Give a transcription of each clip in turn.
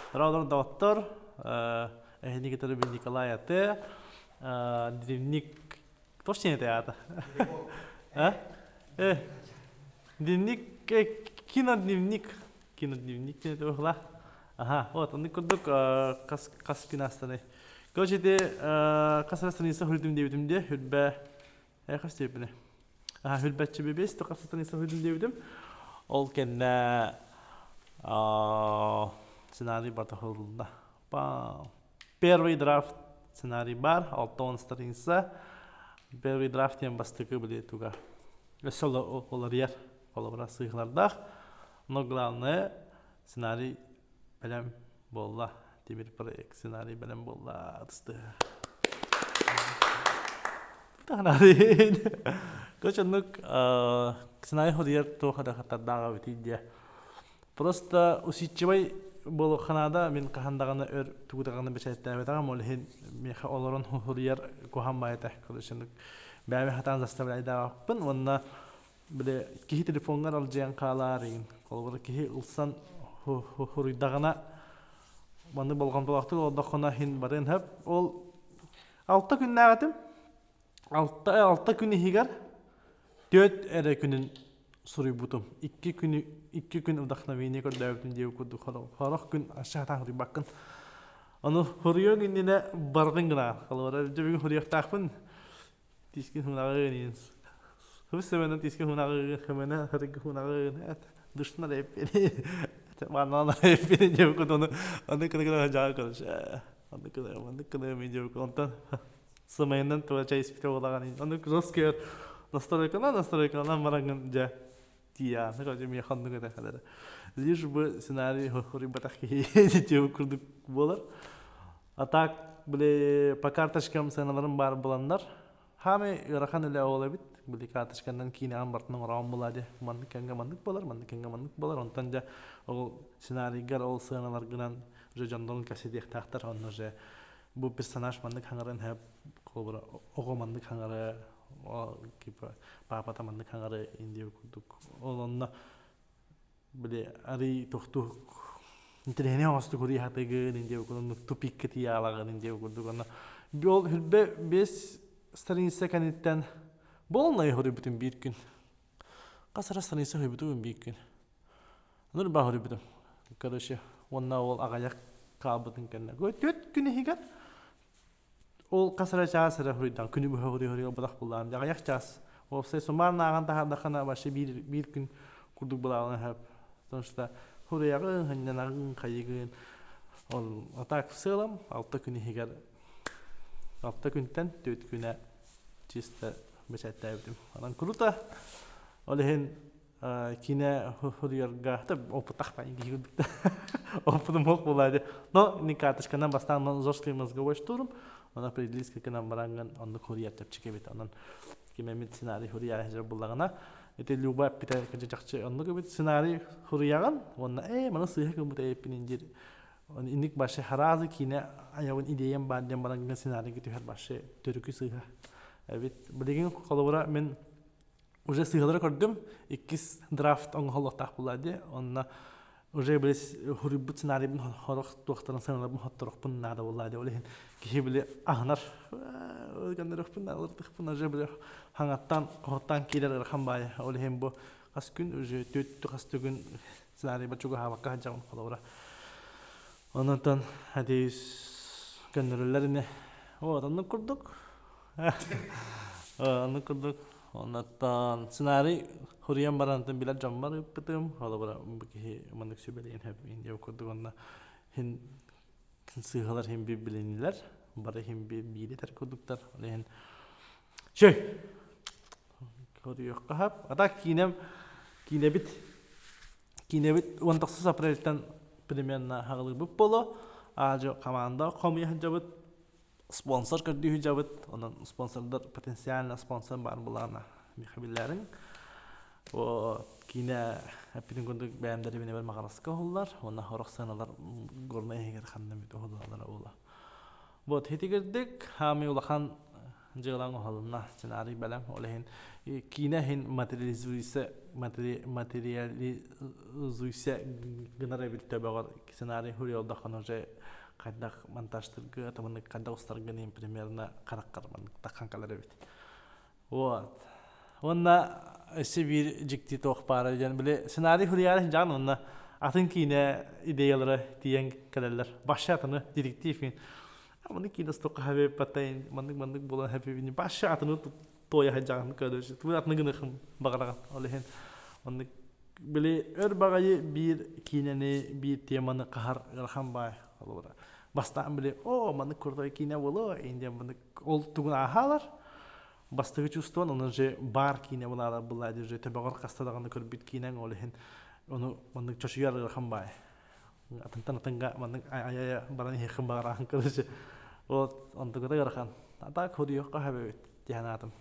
Здорово, доҕоттор. Эһини кытары мин Николай Ате. Дневник... Туох диэн этэ аата? А? Э, дневник... Кинодневник. Кинодневник диэн этэ быһыылаах. Аха, вот, оннук курдук хас хас күн аастанай. Короче, ити хас эрэ страница хүрдүм диэбитим дии, хүрбэ хас диэбиппиний? Аха, хүрбэччи бибис, хас страница хүрдүм диэбитим. Ол кэннэ сценарий барыта хонулунна. Первый драфт сценарий бар, 60 страница. Первый драфт диэн бастакы били туга. Өссө уларыйар, холобура сыыһалардаах. Но главное, сценарий бэлэм буолла. Тимир проект сценарий бэлэм буолла. Атысты. Короче, оннук сценарий хоруйар туох эрэ хаттардааҕа эбитий диэ. Просто усидчивай буолуохха наада. Мин хаһан даҕаны өр тугу даҕаны бэчээттээбэтэҕим, ол иһин миэхэ олорон суруйар куһаҕан баайа этэ. Короче, бэйэм сатаан заставляйдаабаппын уонна били киһи телефоҥҥар алдьайан хаалаар игин. Холобура киһи ылсан суруйдаҕына маннык болҕомтолоохтук олордоххуна иһин барыан сөп. Ол 6 күннээх этим. 6 күн иһигэр 4 эрэ күнүн суруйбутум. 2 күнү 2 күн вдохновение көрдөөбүтүм диэбит курдук сорох күн ашаатаан суруйбаккын. Ону суруйуоҥ иннинэ барытын гына. Холобура, дьэ бүгүн суруйуохтаахпын. Тискин хунаҕыын Хыбыс сэмэнэ тискин хунаҕыын хэмэнэ хырыгы хунаҕыын душна да эппини мааннан эппини диэбит ону аны кына кына жаа короче аны кына аны кына мен диэбит онтон сымайынан туга чай испитэ буолаҕан ону жесткий настройканан настройканан бараҥын дьэ тиийээн короче миэхэ оннук этэ кэлэрэ лишь бы сценарий хоруйбатах киһи диэбит курдук буолар а так били по карточкам сыаналарым баар буланнар Хаамай ыарахан үлэ ол эбит. Били карточканан киинэҕин барытын оҥороон булаа дии. Маннык кэмҥэ маннык буолар, маннык кэмҥэ маннык буолар. Онтон дьэ ол сценарийгар ол сыаналаргынан уже дьоннорун кэпсэтиэхтээхтэр. Онно уже бу персонаж маннык хаҥарын сөп, холобура оҕо маннык хаҥары, типа паапата маннык хаҥары индия курдук. Ол онно били арый тохтуу интэриэһинэй оҥостук уруй хатыгын индия курдук тупикка тиийэ индия курдук онно ол хүрбэ бес страница кэнниттэн полный хоруйбутум биир күн хас эрэ страница хоруйбутум биир күн ону баа хоруйбутум короче уонна ол аҕыйах хаалбытын кэннэ 4 күн иһигэр Ол хас эрэ чаас эрэ суруйдаҕым, күнү быһа суруйа буолбатах буоллаҕым. Аҕыйах чаас. Уопсай суммарно ааҕан таһаардаххына вообще биир, биир күн курдук былаалана сөп. Потому что суруйаҕын, сынньанаҕын, хайыгын. Ол а так в целом 6 күн иһигэр 6 күнтэн 4 күнэ чисто бэчээттээбитим. Онон круто. Ол иһин киинэ суруйарга опытах киһи опытым суох буолаа но не карточканан бастаан жесткий мозговой штурм он определись гынан бараҥҥын оннук суруйар чэпчэки эбит онон ким эмит сценарий суруйар сылдьар буоллаҕына ити Люба эппитэ чахчы оннук эбит сценарий суруйаҕын уонна ээ маны сыыһа гыммыт эбиппин диир инник башы харазы киинэ айабын идеям баар диэн баран сценарийга түһэр башы төрүкү сыыһа эбит билигин холобура мин уже сыыһалары көрдүм. Иккис драфт оҥоһуллуохтаах буолла дии. Онно уже били суруйбут сценарийбын сорох туохтарын сыаналарбын хотторохпун наада буолла дии. Ол иһин киһи били аһынар гыннарыахпын алырдыхпын уже били хаҥаттан хоһуттан киирэр ыарахан баайы. Ол иһин бу хас күн уже төрт хас күн сценарийбар чугаһаабакка сылдьабын холобура. Онон надеюсь көннөрүллэр ини. Вот оннук курдук. Оннук курдук Оннуттан сценарий суруйан баран билэр дьоммор ыыппытым. Холобура, бу киһи маннык сүбэлиэн сөп диэн курдук уонна иһин сыыһалар иһин биир билиннилэр. Бары иһин биир биири этэр курдуктар. Ол иһин чөй Хоруйуохха сөп. А так киинэм киинэбит киинэбит 19 апрельтан примерно хаҕылыырбыт буолуо. Аадьы команда хомуйа сылдьабыт спонсор көрдүү сылдьабыт. Онон спонсордар потенциально спонсор баар буоллаҕына миэхэ биллээриҥ. Вот киинэ эппитин курдук бэйэм дэриэбинэбэр Маҕараска уһуллар уонна сорох сыаналар Горнай иһигэр ханна эмит уһуллаллара буолуо. Вот итигирдик хаамый улахан Дьыалаҥ оһолунна, сценарий бэлэм. Ол иһин киинэ иһин материализуйся материализуйся гынар эбит төбөҕөр сценарий суруйалдаххына уже хайдах монтажтыргы, атымынык хайдах устаргын примерно хараххар маннык таххан кэлэр эбит. Вот. Уонна өссө биир дьикти туох баара диэн били сценарий суруйаары сылдьаҕын уонна атын киинэ идеялара тиийэн кэлэллэр. Баша атыны детектив маннык киинэ столько хэбиппаттайын маннык маннык буолан хэппибини баша атыны туойа сылдьаҕын көрөөчү тугу атыны гыныхым баҕараҕын ол иһин маннык били өр баҕайы биир киинэни биир теманы хаһар ыарахан баай холобура бастаан били оо маннык крутой киинэ буолуо индия маннык ол тугун ааһаалар бастакы чувствон онон же бар киинэ буолаалар была же төбөҕөр хаста даҕаны көрбүт киинэҥ ол иһин ону маннык чочуйар ыарахан баай атынтан атынга маннык айа баран иһиэххин баҕараҕын короче вот онтугата ыарахан а так ходуйуохха сөбөбүт диэн аатым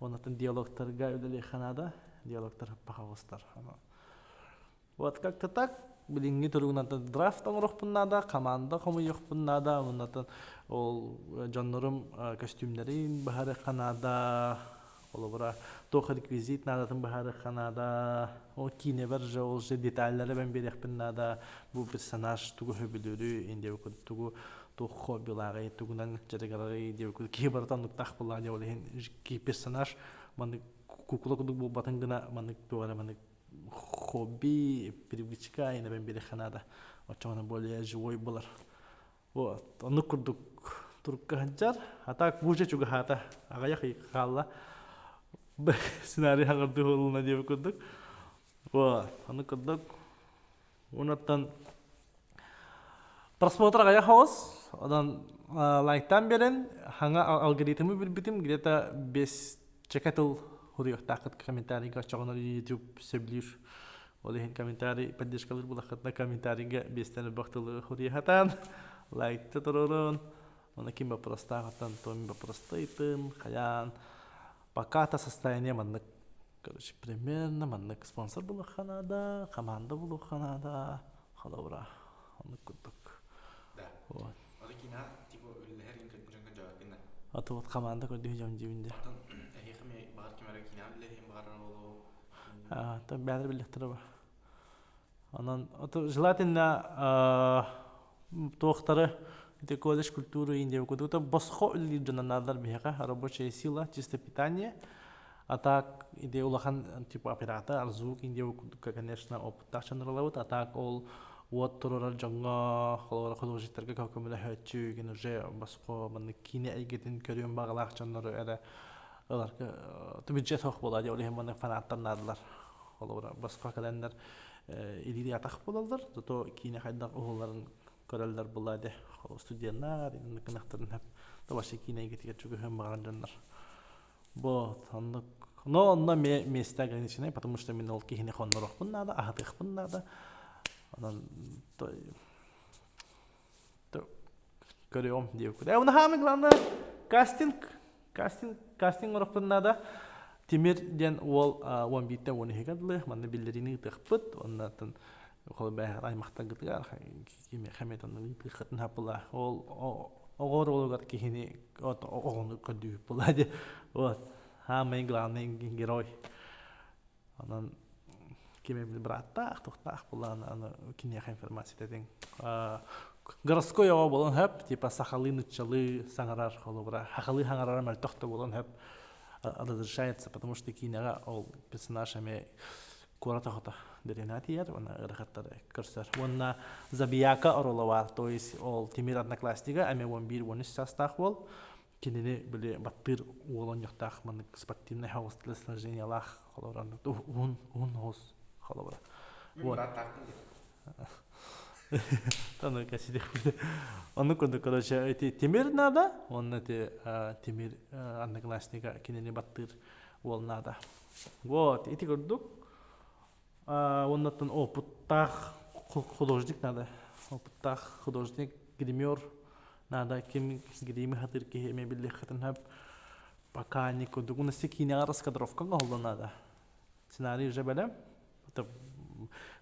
оннуттан диалогтарга үлэлиэххэ наада диалогтар пахалыстар вот как-то так билиҥҥи туругунан драфт оҥоруохпун наада команда хомуйуохпун наада оннуттан ол дьоннорум көстүүмнэрин быһаарыахха наада Холобура, туох реквизит наадатын быһаарыахха наада, ол киинэбэр же ол же деталлары эбэн биэриэхпин наада, бу персонаж тугу сөбүлүүрүй, диэбит тугу туох хоббилааҕый, тугунан дьарыгырарый диэбит киһи барыта оннуктаах буоллаҕа дии ол иһин персонаж маннык куукула курдук буолбатын гына маннык туох эрэ маннык хобби, привычка эбэн биэриэххэ наада. Оччоҕуна более живой буолар. Вот, оннук курдук турукка сылдьар. А так бу же чугаһаата. Аҕыйах ый хаалла. Сценарий хаҥырдыы буолуна диэбит курдук. Вот, оннук курдук. Онуттан просмотр аҕыйах оҕус. Онон лайктаан биэрэн, хаҥа алгоритмы билбитим где-то без чека тыл суруйуохтааххыт комментарийга оччоҕуна YouTube сөбүлүүр. Ол иһин комментарий поддержкалыыр булаххытына комментарийга биэстэн элбэх тылы суруйа лайкта турурун, уонна ким боппуруостаахыттан туом боппуруостайтын, хайаан. Пока-то состояние маннык короче, примерно маннык спонсор булуохха наада, команда булуохха наада, холобура, оннук курдук. Да. Вот. Аны кина типа үллэһэр дьоҥҥо дьоҕургунна. А то вот команда көрдүү дьон дьиибин дии. Оттон эһиэхэ эмиэ баҕар ким эрэ киинэҕэ үлэлэһиэн баҕарар буолуо. То бэйэлэр билиэхтэрэ ба. Онон желательно туохтары ити колледж культуры Индия кудута босхо үлэлиир дьон наадалар биһиэхэ рабочая сила, чисто питание. А так иде улахан типа оператор, звук Индия курдукка, конечно, опыттаах дьоннор а так ол уот турарар дьоҥҥо холобура художниктарга көмөлөһөөччү гин уже босхо маннык киинэ эйгэтин көрүөн баҕалаах дьоннору эрэ ыларга бюджет суох буолаа дии ол иһин маннык фанаттар наадалар холобура босхо кэлэннэр илиили атах буолаллар зато киинэ хайдах уһулларын көрөллөр буолаа дии студеннар гынахтарын то вообще киинэ эйгэтигэр чугаһыан баҕарар дьоннор вот оннук но онно место ограниченное потому что мин ол киһини хонноруохпун наада аһатыахпын наада онон көрүөм диэбит. Э, самое главное кастинг кастинг кастинг оҥоруохпун наада. Тимир диэн уол 11-тэн 12-гэ дылы манна биллэриини ыытыахпыт. Оннуттан холбэһэр аймахтаргытыгар кимиэхэ эмэ ыытыаххытын хапыла. Ол оҕо оруолугар киһини оҕону көрдүүбүт була дии. Вот. Самый главный герой. Онон ким эмит бырааттаах, туохтаах буолан аны киниэхэ информация этиҥ. Городской оҕо буолан сөп, типа сахалыы нуччалыы саҥарар холобура, сахалыы саҥарара мөлтөх да буолан сөп разрешается, потому что киинэҕэ ол персонаж эмиэ куорат оҕото дэриэбинэҕэ тиийэр уонна ыарахаттары көрсөр. Уонна Забияка оруола баар, то есть ол Тимир одноклассника эмиэ 11-13 саастаах уол кинини били баттыыр уол оонньохтоох маннык спортивнай хаҕыс телосложениялаах холобура уһун уһун оҕус холобура вот Аны Оннук курдук, короче, эти Тимир надо, он эти Тимир одноклассника кинини баттыыр уол надо. Вот, ити курдук. Оннуттан опыттаах художник надо. Опыттаах художник, гример надо. Ким грими хатыр киһи эмиэ биллиэххитин сөп. Пока не курдук. У нас киинэҕэ раскадровка оҥоһуллан надо. Сценарий уже бэлэм.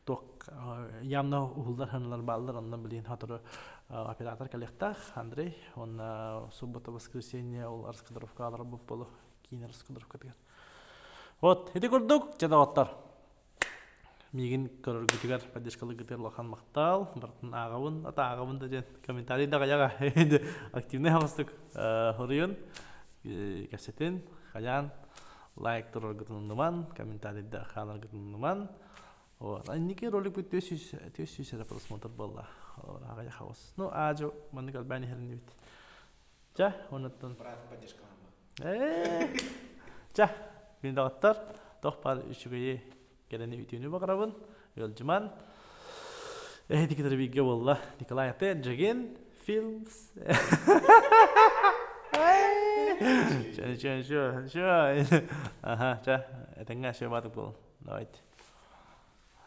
Туох явно уһуллар ханалар бааллар, онно билигин сотору оператор кэлиэхтээх Андрей. Уонна суббота воскресенье ол раскадровка аларбыт болу киин раскадровкатыгар. Вот, ити курдук, дьэ доҕоттор. Миигин көрөргүтүгэр, поддержкалыыргытыгар улахан махтал. Барытын ааҕабын, ата ааҕабын да диэн комментарий да аҕыйаҕа активнай хаҕыстык хоруйун кэпсэтин, хайаан лайк тураргытын умнуман, комментарийда хааларгытын умнуман. Вот. Инники роликпыт 400 эрэ просмотр буолла. Аҕыйах хаҕыс. Ну, аадьу маннык элбээн иһэринибит. Чэ, онуттан. Брат поддержкалаама. Ээ. Чэ, мин доҕоттор, туох баар үчүгэйи кэлэни үтүөнү баҕарабын. Ыалдьыман. Эһиги кытары бииргэ буолла Николай Ате, Джагин Films. Чэ, чэ, чэ, чэ. Аха, чэ, этэҥҥэ сөбатык буолун. Давайте.